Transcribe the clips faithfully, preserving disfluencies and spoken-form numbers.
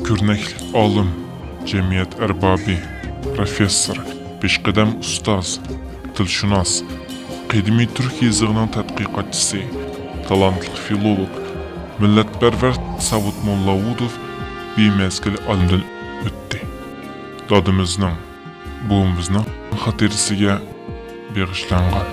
كۆرنەكلىك ئالىم، جەمئىيەت ئەربابى، پروفېسسور، پېشقەدەم ئۇستاز، تىلشۇناس، قەدىمىي تۈرك يېزىقىنىڭ تەتقىقاتچىسى، تالانتلىق فىلولوگ، مىللەتپەرۋەر ساۋۇت موللاۋۇدوف بىمەزگىل ئالەمدىن ئۆتتى. دادىمىزنىڭ، بوۋىمىزنىڭ خاتىرىسىگە بېغىشلانغان.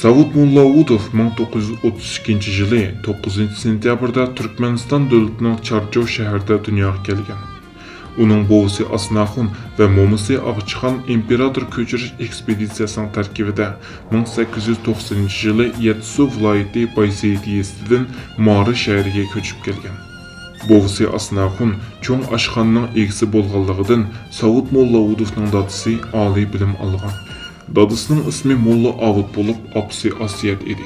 ساۋۇت موللاۋۇدوف مىڭ توققۇز يۈز ئوتتۇز ئىككىنچى يىلى توققۇزىنچى سېنتيابىردا تۈركمەنىستان دۆلىتىنىڭ چارچوۋ شەھىرىدە دۇنياغا كەلگەن. ئۇنىڭ بوۋىسى ئاسناخۇن ۋە مومىسى ئاغىچخان ئىمپېراتور كۆچۈرۈش ئېكسپېدىتسىيەسىنىڭ تەركىبىدە مىڭ سەككىز يۈز توقسىنىنچى يىلى يەتتىسۇ ۋىلايىتى بايسېيىت يېزىسىدىن مارى شەھىرىگە كۆچۈپ كەلگەن. بوۋىسى ئاسناخۇن چوڭ ئاشخانىنىڭ ئىگىسى بولغانلىقىدىن، ساۋۇت موللاۋۇدوفنىڭ دادىسى ئالىي بىلىم ئالغان. دادىسىنىڭ ئىسمى موللا ئاۋۇت بولۇپ، ئاپىسى ئاسىيەت ئىدى.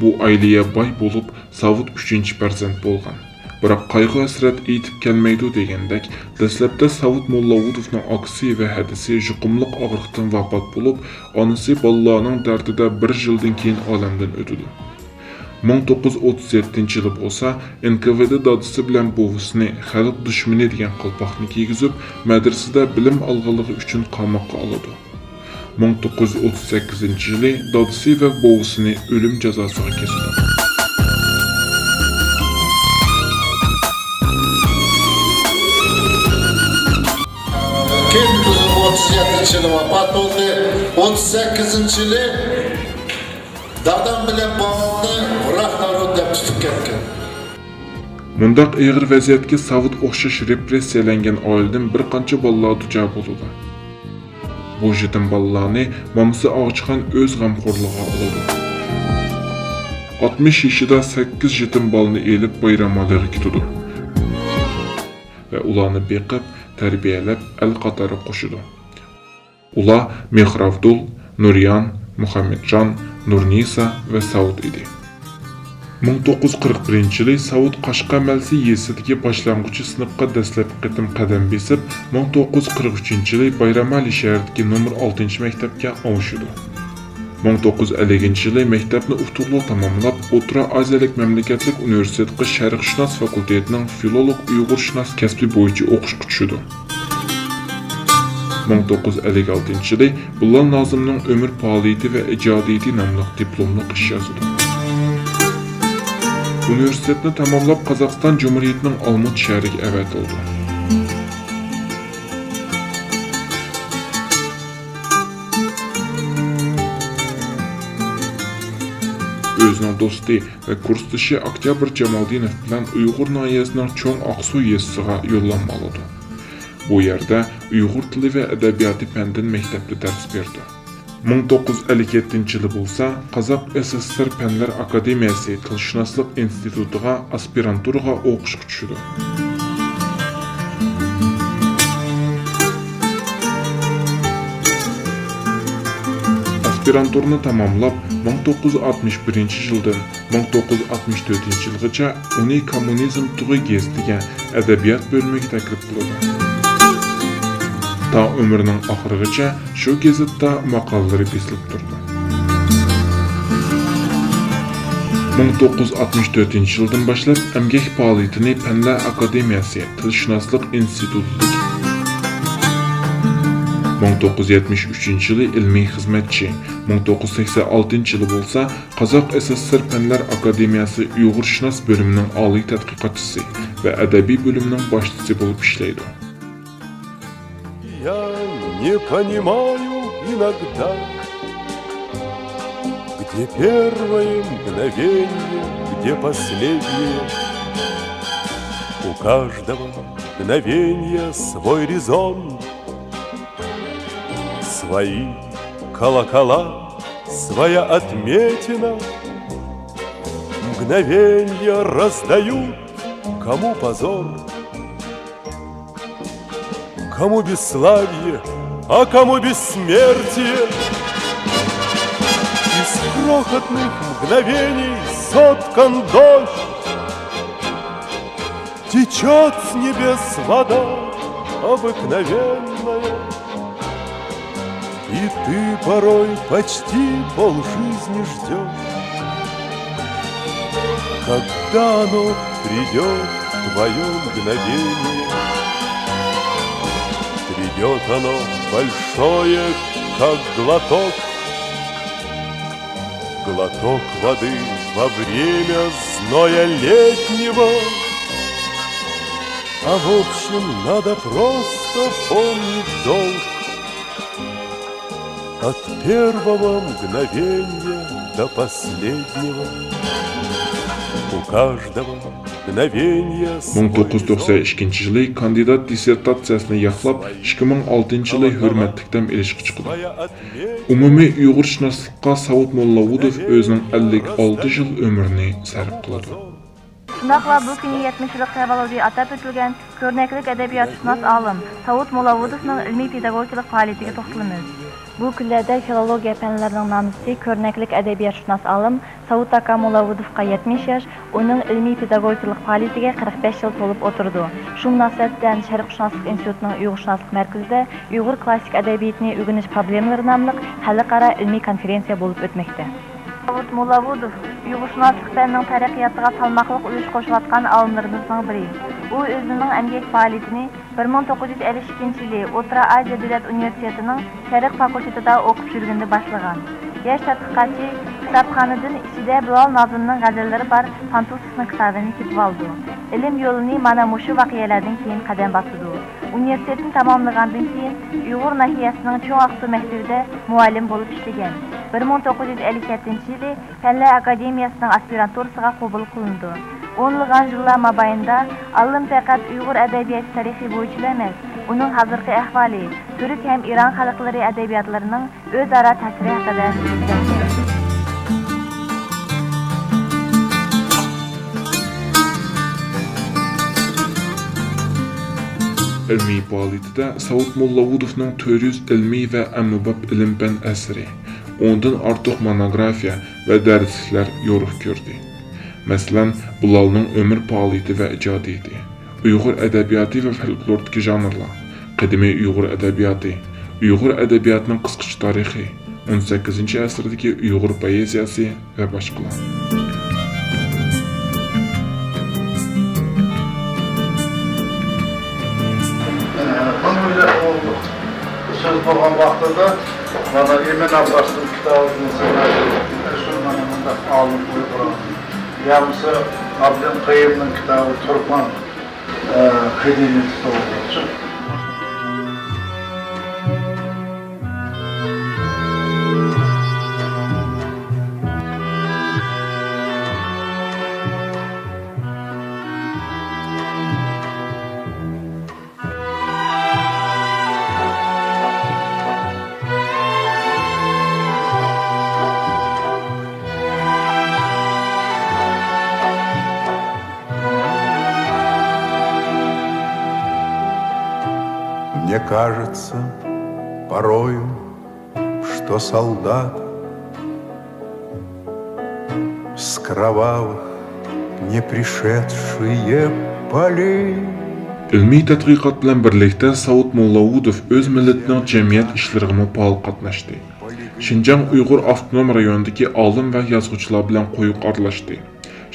بۇ ئائىلىگە باي بولۇپ، ساۋۇت ئۈچىنچى پەرزەنت بولغان. بىراق قايغۇ-ھەسرەت ئېيتىپ كەلمەيدۇ دېگەندەك، دەسلەپتە ساۋۇت موللاۋۇدوفنىڭ ئاكىسى ۋە ھەدىسى يۇقۇملۇق ئاغرىقتىن ۋاپات بولۇپ، ئانىسى بالىلارنىڭ دەردىدە بىر يىلدىن كېيىن ئالەمدىن ئۆتىدۇ. مىڭ توققۇز يۈز ئوتتۇز يەتتىنچى يىلى بولسا، ئېن كې ۋې دې دادىسى بىلەن بوۋىسىنى خەلق دۈشمىنى دېگەن قالپاقنى كىيگۈزۈپ، مەدرىسىدە بىلىم ئالغانلىقى ئۈچۈن قاماققا ئالىدۇ. مىڭ توققۇز يۈز ئوتتۇز سەككىزىنچى يىلى دادىسى ۋە بوۋىسىنى ئۆلۈم جازاسىغا كېسىدۇ. كېيىن ئوتتۇز يەتتىنچى يىلى ۋاپات بولدى. ئوتتۇز سەككىزىنچى يىلى دادام بىلەن بوۋامنى ۋراگ نارودا دەپ تۇتۇپ كەتكەن. مۇنداق ئېغىر ۋەزىيەتكە ساۋۇت ئوخشاش رېپرېسسىيەلەنگەن ئائىلىدىن بىر قانچە بالىلار دۇچار بولىدۇ. بۇ يېتىم بالىلارنى مامىسى ئاغىچخان ئۆز غەمخورلۇقىغا ئالىدۇ. ئاتمىش يېشىدا سەككىز يېتىم بالىنى ئېلىپ بايرامئالىغا كېتىدۇ ۋە ئۇلارنى بېقىپ، تەربىيەلەپ، ئەل قاتارىغا قوشىدۇ. ئۇلار مېھرابدۇل، نۇريان، مۇخەممەتجان، نۇرنىسا ۋە ساۋۇت ئىدى. مىڭ توققۇز يۈز قىرىق بىرىنچى يىلى ساۋۇت قاشقەرمەلسى يېزىسىدىكى باشلانغۇچ سىنىپقا دەسلەپكى قېتىم قەدەم بېسىپ، مىڭ توققۇز يۈز قىرىق ئۈچىنچى يىلى بايرامئالى شەھىرىدىكى نومۇر ئالتىنچى مەكتەپكە ئاۋۇشىدۇ. مىڭ توققۇز يۈز ئەللىكىنچى يىلى مەكتەپنى ئۇتۇقلۇق تاماملاپ، ئوتتۇرا ئازىيەلىك مەملىكەتلىك ئۇنىۋېرسىتېتقا شەرقشۇناس فاكۇلتېتىنىڭ فىلولوگ ئۇيغۇرشۇناس كەسپى بويىچە ئوقۇشقا چۈشىدۇ. مىڭ توققۇز يۈز ئەللىك ئالتىنچى يىلى بىلال نازىمنىڭ ئۆمۈر پائالىيىتى ۋە ئىجادىيىتى ناملىق دىپلوملۇق ئىش يازىدۇ. ئۇنىۋېرسىتېتنى تاماملاپ، قازاقىستان جۇمھۇرىيىتىنىڭ ئالمۇت شەھىرىگە ئەۋەتىلىدۇ. ئۆزىنىڭ دوستى ۋە كۇرسدىشى ئۆكتەبىر جامالدىنوف بىلەن ئۇيغۇر ناھىيەسىنىڭ چوڭ ئاقسۇ يېزىسىغا يوللانما ئالىدۇ. بۇ يەردە ئۇيغۇر تىلى ۋە ئەدەبىياتى پەندىن مەكتەپتە دەرس بېرىدۇ. مىڭ توققۇز يۈز ئەللىك يەتتىنچى يىلى بولسا، قازاق ئېس ئېس ئېس ئېر پەنلەر ئاكادېمىيەسى تىلشۇناسلىق ئىنستىتۇتىغا ئاسپىرانتۇرىغا ئوقۇشقا چۈشىدۇ. ئاسپىرانتۇرىنى تاماملاپ، مىڭ توققۇز يۈز ئاتمىش بىرىنچى يىلدىن مىڭ توققۇز يۈز ئاتمىش تۆتىنچى يىلغىچە ئۇنى كوممۇنىزم تۇغى گېزىتىگە ئەدەبىيات بۆلۈمىگە تەكلىپ قىلىدۇ. تا ئۆمرىنىڭ ئاخىرىغىچە شۇ گېزىتتا ماقالىلىرى بېسىلىپ تۇرىدۇ. مىڭ توققۇز يۈز ئاتمىش تۆتىنچى يىلدىن باشلاپ ئەمگەك پائالىيىتىنى پەنلەر ئاكادېمىيەسى تىلشۇناسلىق ئىنستىتۇتىدىكى، مىڭ توققۇز يۈز يەتمىش ئۈچىنچى يىلى ئىلمىي خىزمەتچى، مىڭ توققۇز يۈز سەكسەن ئالتىنچى يىلى بولسا قازاق ئېس ئېس ئېس ئېر پەنلەر ئاكادېمىيەسى ئۇيغۇرشۇناس بۆلۈمىنىڭ ئالىي تەتقىقاتچىسى ۋە ئەدەبىي بۆلۈمنىڭ باشلىقى بولۇپ ئىشلەيدۇ. Я не понимаю иногда, где первое мгновение, где последнее. У каждого мгновения свой резон, свои колокола. Своя отметина мгновенья раздают, кому позор, кому бесславие, а кому бессмертие. Из крохотных мгновений соткан дождь, течёт с небес вода обыкновенная. И ты порой почти полжизни ждёшь, когда оно придёт, твоё мгновение. Придёт оно большое, как глоток, глоток воды во время зноя летнего. А в общем, надо просто помнить долг. От первого мгновенья до последнего у каждого мгновенья свой зов. مىڭ توققۇز يۈز توقسان ئىككىنچى يىلى كاندىدات دىسسېرتاتسىيەسىنى ياقلاپ، ئىككى مىڭ ئالتىنچى يىلى ھۆرمەتلىك دەم ئېلىشقا چىقىدۇ. ئومۇمىي ئۇيغۇرشۇناسلىققا ساۋۇت موللاۋۇدوف ئۆزىنىڭ ئەللىك ئالتە يىل ئۆمرىنى سەرپ قىلىدۇ. شۇنداقلا بۇ كۈنى يەتمىش يىللىق تەۋەللۇدى ئاتاپ ئۆتۈلگەن كۆرنەكلىك ئەدەبىياتشۇناس ئالىم ساۋۇت موللاۋۇدوفنىڭ ئىلمىي-پېداگوگىكىلىق پائالىيىتىگە توختىلىمىز. بۇ كۈنلەردە فىلولوگىيە پەنلىرىنىڭ نامزىتى، كۆرنەكلىك ئەدەبىياتشۇناس ئالىم ساۋۇت ئاكا موللاۋۇدوفقا يەتمىش ياش، ئۇنىڭ ئىلمىي-پېداگوگىكىلىق پائالىيىتىگە قىرىق بەش يىل تولۇپ ئولتۇرىدۇ. شۇ مۇناسىۋەت بىلەن شەرقشۇناسلىق ئىنستىتۇتىنىڭ ئۇيغۇرشۇناسلىق مەركىزىدە ئۇيغۇر كلاسسىك ئەدەبىياتىنى ئۆگىنىش پروبلېمىلىرى ناملىق خەلقئارا ئىلمىي كونفېرېنسىيە بولۇپ ئۆتمەكتە. ساۋۇت موللاۋۇدوف ئۇيغۇرشۇناسلىق پەننىڭ تەرەققىياتىغا سالماقلىق ئۈلۈش قوشۇۋاتقان ئالىملىرىمىزنىڭ بىرى. ئۇ ئۆزىنىڭ ئەمگەك پائالىيىتىنى بىر مىڭ توققۇز يۈز ئەللىك ئىككىنچى يىلى ئوتتۇرا ئازىيا دۆلەت ئۇنىۋېرسىتېتىنىڭ شەرق فاكۇلتېتىدا ئوقۇپ يۈرگىنىدە باشلىغان. ياش تەتقىقاتچى كىتابخانىدىن ئىچىدە بىلال نازىمنىڭ غەزەللىرى بار پانتۇسنىڭ كىتابىنى تېپىۋالىدۇ. ئىلىم يولىنى مانا مۇشۇ ۋەقەلەردىن كېيىن قەدەم باسىدۇ. ئۇنىۋېرسىتېتنى تاماملىغاندىن كېيىن، ئۇيغۇر ناھىيەسىنىڭ چوڭ ئاقسۇ مەكتىۋىدە مۇئەللىم بولۇپ ئىشلىگەن. بىر مىڭ توققۇز يۈز ئەللىك يەتتىنچى يىلى پەنلەر ئاكادېمىيەسىنىڭ ئاسپىرانتۇرىسىغا قوبۇل قىلىنىدۇ. ئونلىغان يىللار مابەينىدە ئالىم پەقەت ئۇيغۇر ئەدەبىياتى تارىخى بويىچىلا ئەمەس، ئۇنىڭ ھازىرقى ئەھۋالى، تۈرك ھەم ئىران خەلقلىرى ئەدەبىياتلىرىنىڭ ئۆزئارا تەسىرى ھەققىدە سۆزلەنگەن. ئىلمىي پائالىيىتىدە ساۋۇت موللاۋۇدوفنىڭ تۆت يۈز ئىلمىي ۋە ئەممىباب ئىلىم-پەن ئەسىرى، ئوندىن ئارتۇق مونوگرافىيە ۋە دەرسلىكلەر يورۇق كۆردى. مەسىلەن، بىلالنىڭ ئۆمۈر پائالىيىتى ۋە ئىجادىيىتى، ئۇيغۇر ئەدەبىياتى ۋە فولكلوردىكى ژانىرلار، قەدىمىي ئۇيغۇر ئەدەبىياتى، ئۇيغۇر ئەدەبىياتىنىڭ قىسقىچە تارىخى، ئون سەككىزىنچى ئەسىردىكى ئۇيغۇر پوئېزىيەسى ۋە باشقىلار. بۇنىڭ بىلەن ئۇ سۆز بولغان ۋاقتىدا، مانا، ئىمىن ئابباسنىڭ كىتابىدىن شۇ، مانا، مۇنداق ئالىم ئۇيغۇر، يا بولمىسا ئابدۇل قەييۇمنىڭ كىتابى تۇرپان، ئە، قەدىمىيىتى توغرىلىق. Мне кажется порою, что солдат с кровавых не пришедшие полей. ئىلمىي تەتقىقات بىلەن بىرلىكتە ساۋۇت موللاۋۇدوف ئۆز مىللىتىنىڭ جەمئىيەت ئىشلىرىغىمۇ پائال قاتناشتى. شىنجاڭ ئۇيغۇر ئاپتونوم رايونىدىكى ئالىم ۋە يازغۇچىلار بىلەن قويۇق ئارىلاشتى.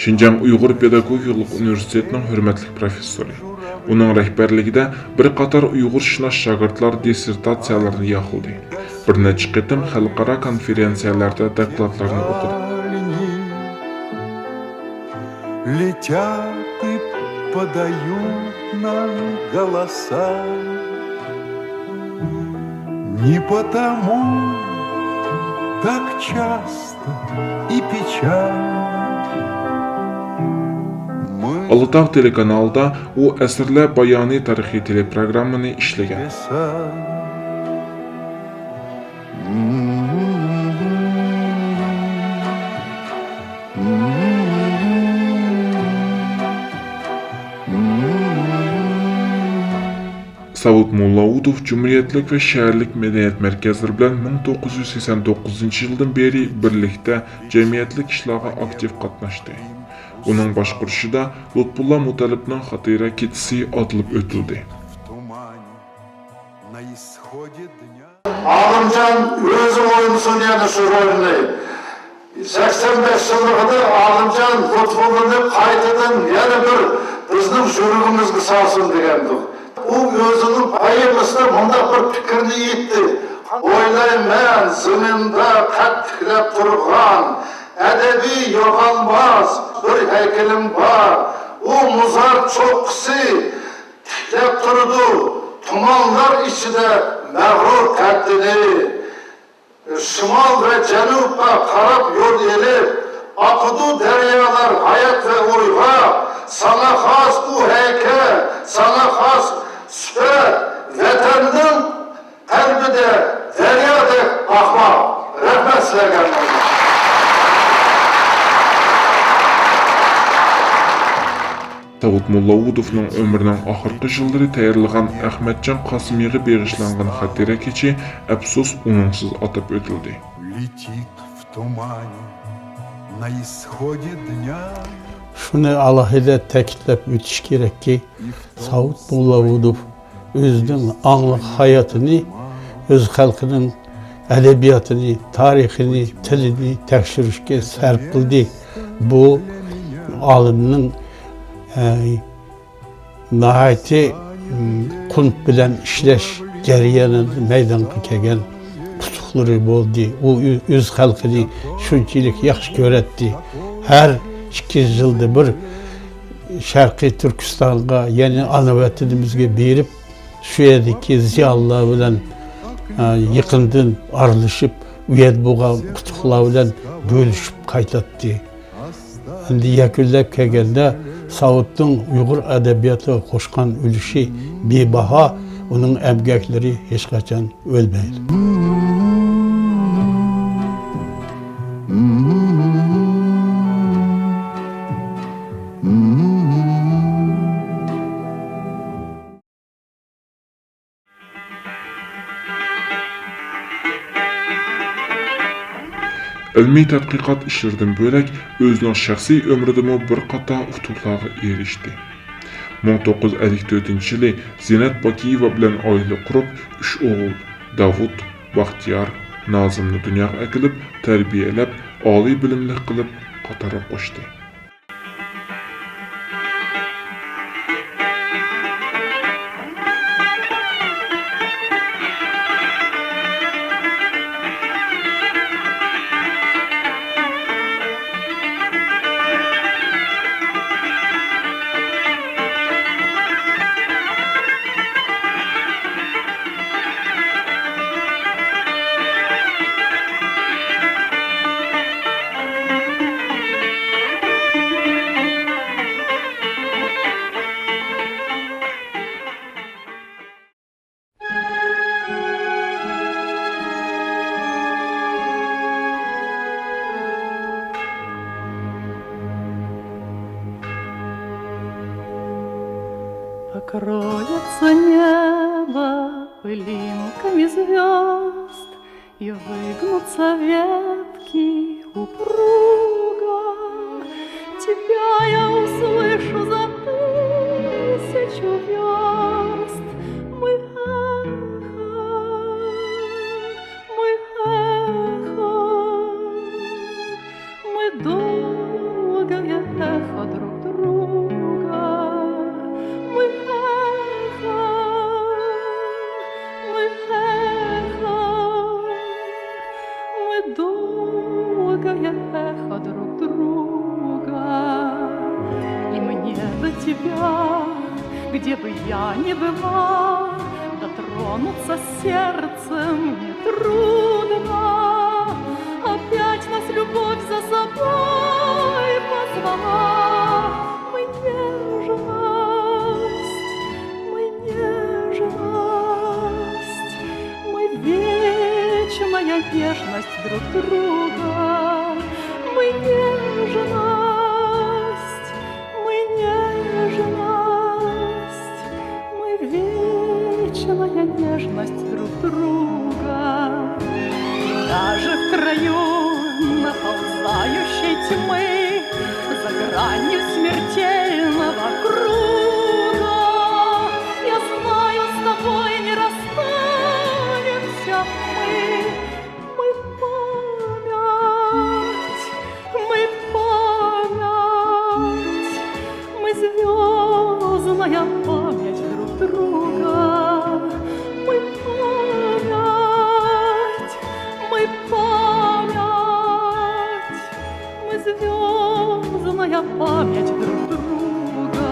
شىنجاڭ ئۇيغۇر پېداگوگىكىلىق ئۇنىۋېرسىتېتىنىڭ ھۆرمەتلىك پروفېسسورى. ئۇنىڭ رەھبەرلىكىدە بىر قاتار ئۇيغۇرشۇناس شاگىرتلار دىسسېرتاتسىيەلەرنى ياقلىدى. بىر نەچچە قېتىم خەلقئارا كونفېرېنسىيەلەردە دوكلاتلارنى ئوقۇدى. Летят и подаёт нам голоса. Не потому так часто и печально. ئاللىتاغ تېلېكانالىدا ئۇ ئەسىرلەر بايانى تارىخىي تېلېپروگراممىنى ئىشلىگەن. ساۋۇت موللاۋۇدوف جۇمھۇرىيەتلىك ۋە شەھەرلىك مەدەنىيەت مەركەزلىرى بىلەن مىڭ توققۇز يۈز سەكسەن توققۇزىنچى يىلدىن بېرى بىرلىكتە جەمئىيەتلىك ئىشلارغا ئاكتىپ قاتناشتى. ئۇنىڭ باشقۇرۇشىدا لۇتپۇللا مۇتەللىپنىڭ خاتىرە كېچىسى ئاتىلىپ ئۆتۈلدى. ئالىمجان ئۆزى ئوينىسۇن يەنە شۇ رولنى. سەكسەن بەش يىللىقىدا ئالىمجان لۇتپۇللانى قايتىدىن يەنە بىر بىزنىڭ ژۈرىگىمىزگە سالسۇن دېگەنىدۇق. ئۇ ئۆزىنىڭ پويېمىسىدا مۇنداق بىر پىكىرنى ئېيتتى: «ئويلايمەن، زېمىندا قەد تىكلەپ تۇرغان ئەدەبىي يوغانماس بىر ھەيكىلىم بار. ئۇ مۇزار چوققىسى تىكلەپ تۇرىدۇ تۇمانلار ئىچىدە مەغرۇر قەددىنى. شىمال ۋە جەنۇبقا قاراپ يول ئېلىپ، ئاقىدۇ دەريالار ھايات ۋە ئويغا. ساڭا خاس بۇ ھەيكەل، ساڭا خاس سۈپەت، ۋەتەننىڭ قەلبىدە دەريادەك ئاقماق.» رەھمەت سىلەرگە. داۋۇت موللاۋۇدۇفنىڭ ئۆمرىنىڭ ئاخىرقى يىللىرى تەييارلىغان ئەخمەتجان قاسىمىغا بېغىشلانغان خاتىرە كېچە، ئەپسۇس، ئۇنىڭسىز ئاتاپ ئۆتۈلدى. Летит в тумане на исходе дня. شۇنى ئالاھىدە تەكىتلەپ ئۆتۈش كېرەككى، ساۋۇت موللاۋۇدۇف ئۆزىنىڭ ئاڭلىق ھاياتىنى ئۆز خەلقىنىڭ ئەدەبىياتىنى، تارىخىنى، تىلىنى تەكشۈرۈشكە سەرپ قىلدى. بۇ ئالىمنىڭ، ئە، ناھايىتى، م، قۇنت بىلەن ئىشلەش جەريانىدا مەيدانغا كەلگەن ئۇتۇقلىرى بولدى. ئۇ ئۆ-، ئۆز خەلقىنى شۇنچىلىك ياخشى كۆرەتتى. ھەر ئىككى يىلدا بىر شەرقىي تۈركىستانغا، يەنى ئانا ۋەتىنىمىزگە بېرىپ، شۇ يەردىكى زىيالىيلار بىلەن، ئە، يېقىندىن ئارىلىشىپ، ئۇ يەردە بولغان ئۇتۇقلار بىلەن بۆلۈشۈپ قايتاتتى. ئەمدى يەكۈنلەپ كەلگەندە، ساۋۇتنىڭ ئۇيغۇر ئەدەبىياتىغا قوشقان ئۈلۈشى بىباھا، ئۇنىڭ ئەمگەكلىرى ھېچقاچان ئۆلمەيدۇ. ئىلمىي تەتقىقات ئىشلىرىدىن بۆلەك، ئۆزىنىڭ شەخسىي ئۆمرىدىمۇ بىر قاتار ئۇتۇقلارغا ئېرىشتى. مىڭ توققۇز يۈز ئەللىك تۆتىنچى يىلى زىننەت باكىيېۋا بىلەن ئائىلە قۇرۇپ، ئۈچ ئوغۇل، داۋۇت، باختىيار، نازىمنى دۇنياغا ئەكېلىپ، تەربىيەلەپ، ئالىي بىلىملىك قىلىپ، قاتارغا قوشتى. Покроется небо пылинками звёзд, и выгнутся ветки упруга. Тебя я услышу за тысячу вёрст. Мы эхо, мы эхо, мы долгое эхо друг друга. Мы эхо, мы эхо, мы долгое эхо друг друга. И мне до тебя, где бы я ни была, дотронуться сердцем нетрудно. Опять нас любовь за собой позвала. Мы нежность, мы нежность, мы вечная нежность друг друга. Мы нежность, мы нежность, мы вечная Целая нежность друг друга. И даже в краю наползающей тьмы, за гранью смертельного круга, я знаю, с тобой не расстанемся мы. Мы память, мы память, мы звездная память друг друга. Мы память, мы память, мы звездная память друг друга.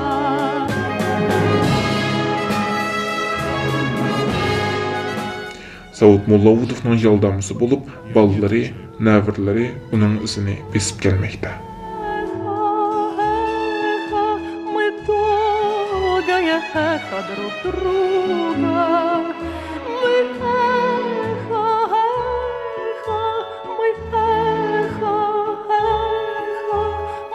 ساۋۇت موللاۋۇتوفنىڭ يالدامىسى بولۇپ، بالىلىرى، نەۋرىلىرى ئۇنىڭ ئىزىنى بېسىپ كەلمەكتە. Мы долгое эхо друг друга. Мы эхо, эхо, мы эхо, эхо,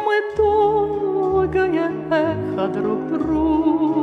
мы долгое эхо друг друга.